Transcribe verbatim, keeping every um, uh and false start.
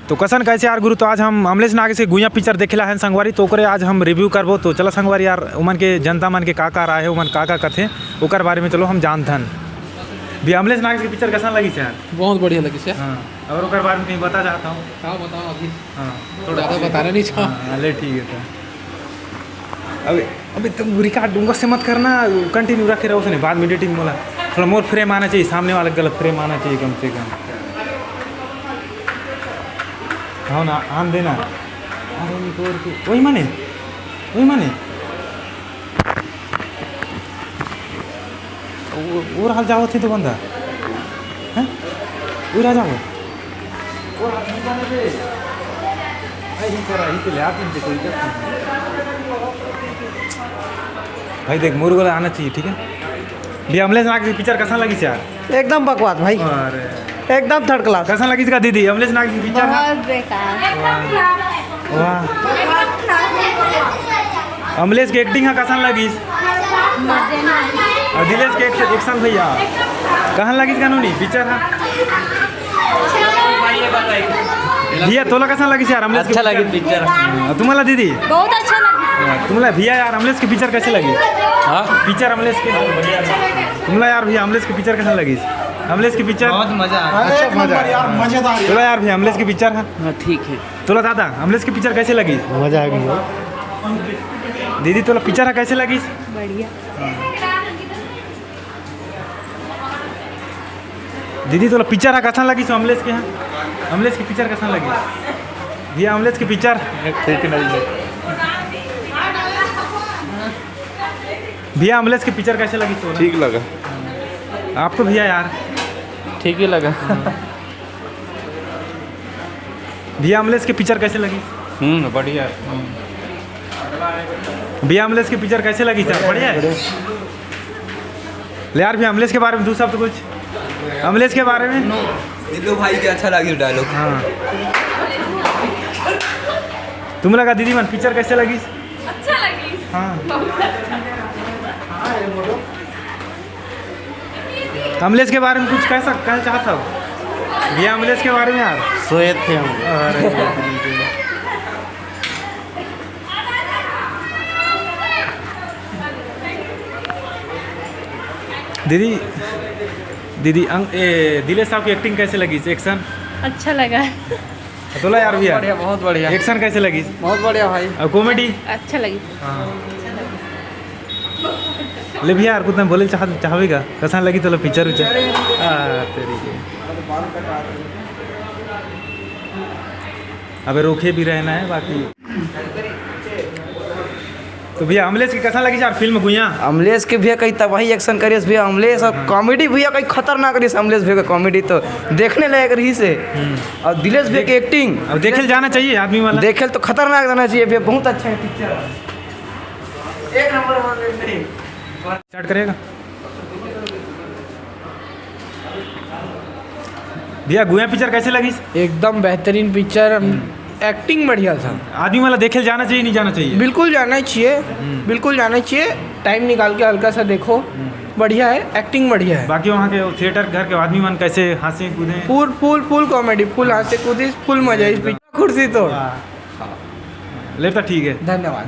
तो कसन कइसे यार गुरु, तो आज हम अमलेश नागेश के गुइयां पिक्चर देखे ला हन संगवारी, तो ओकरे आज हम रिव्यू करबो। तो चला संगवारी यार, उमन के जनता मन के का का राय हे, उमन का का कथे, ओकर बारे में चलो हम जानथन। भी अमलेश नागेश के पिक्चर कसन लगिस यार? बहुत बढ़िया लगिस यार। हाँ, और ओकर बारे में कहीं बता चाहता हूँ। हाँ, बताओ अभी। हाँ, थोड़ा ज़्यादा बताना नहीं चाहो। हाँ, ले ठीक है। तो अबे, अबे तुम रिकॉर्ड डूंगा से मत करना, कंटिन्यू रखे रहो उसने, बाद में एडिटिंग बोला। थोड़ा मोर फ्रेम आना चाहिए, सामने वाला गलत फ्रेम आना चाहिए कम से कम। हाँ ना, आन देना। अरे निकोर के, वही माने, वही माने। वो, वो रहा जावत हे तो बंदा। हैं? वो रहा जावत। वो रहा जावत हे। आई ही करा, ही तो ले आते हैं, कोई दिक्कत नहीं। भाई देख, मोर वाला आना चाहिए, ठीक है? भी अमलेश नाग की पिक्चर कसन लगिस यार? एकदम बकवास भाई। अरे। एकदम थर्ड क्लास। कसन लगिस का दीदी, अमलेश नाग की पिक्चर? बहुत बेकार। वाह। अमलेश के एक्टिंग हा कसन लगिस? अउ दिलेश के एक्स-, एक्शन भैया कसन लगिस का नोनी पिक्चर हा? भैया तोला कसन लगिस यार अमलेश के अच्छा लगिस पिक्चर? पिक्चर। हाँ, तुम्हाला दीदी? बहुत अच्छा लगा। हाँ, तुम्हाला भैया यार अमलेश के पिक्चर कइसे लगिस? हाँ? पिक्चर अमलेश के, तुम्हाला यार भैया अमलेश के पिक्चर कइसे लगिस? अमलेश के पिक्चर? बहुत मजा आया। अच्छा, मजा आया। यार, मजेदार। तोला यार भैया अमलेश के पिक्चर हा? हाँ, ठीक है। तोला दादा, अमलेश के पिक्चर कइसे लगिस? मजा आ गया। दीदी, तोला पिक्चर हा कइसे लगिस? बढ़िया। दीदी, तोला पिक्चर हा कइसन लगिस अमलेश के? हाँ, अमलेश के पिक्चर कइसन लगिस? भैया, अमलेश के पिक्चर? ठीक नहीं है। भैया, अमलेश के पिक्चर कइसे लगिस तोला? ठीक लगा। आपको भैया यार? ठीक ही लगा। भैया अमलेश के पिक्चर कइसे लगिस? हम्म, बढ़िया है। भैया अमलेश के पिक्चर कइसे लगिस यार? बढ़िया है? ले यार, भैया अमलेश के बारे में दू शब्द कुछ, अमलेश के बारे में। दिल्लू भाई के अच्छा लगिस डायलॉग। हाँ। तुम्हाला का दीदी मन पिक्चर कइसे लगिस? अच्छा लगिस। हाँ। बहुत अच्छा। अमलेश के बारे में कुछ कह सक-, कहना चाहत हव? भैया अमलेश के बारे में यार। सोए थे हम। अरे। दीदी, दीदी, अंग-, ए, दिलेश साहब की एक्टिंग कइसे लगिस? एक्शन? अच्छा लगा। तोला यार भैया? बढ़िया, बहुत बढ़िया। एक्शन कइसे लगिस? बहुत बढ़िया भाई। अउ कॉमेडी? अच्छा लगिस। हाँ। ले भैया, यार कुछ बोले चाह-, चाहबे का? कइसन लगिस तोला पिक्चर उच्चर? आ, तेरी के। अबे रोके भी रहना है बाकी। तो भैया अमलेश के कइसन लगिस यार फिल्म गुइयां? अमलेश के भैया कई तबाही एक्शन करिस भैया अमलेश, अउ हाँ। कॉमेडी भैया कई खतरनाक रहिस अमलेश भैया का कॉमेडी तो देखने लायक रहिस हे। हम्म। अउ दिलेश भैया की एक्टिंग अब देखे ल जाना चाहिए आदमी वाला। देखे ल तो खतरनाक जाना चाहिए भैया, बहुत अच्छा है पिक्चर। एक नंबर। स्टार्ट करेगा। भैया गुइयां पिक्चर कइसे लगिस? एकदम बेहतरीन पिक्चर, एक्टिंग बढ़िया था। आदमी वाला देखे ल जाना चाहिए, नहीं जाना चाहिए? बिल्कुल जाना चाहिए, हम्म। बिल्कुल जाना चाहिए। टाइम निकाल के हल्का सा देखो, हम्म। बढ़िया है, एक्टिंग बढ़िया है। बाकी वहाँ के थिएटर घर के आदमी मन कइसे हंसे कूदे? फुल, फुल, फुल कॉमेडी, फुल हंसे कूदे, फुल मजा इस पिक्चर। कुर्सी तोड़। वाह। ले तो ठीक है। धन्यवाद।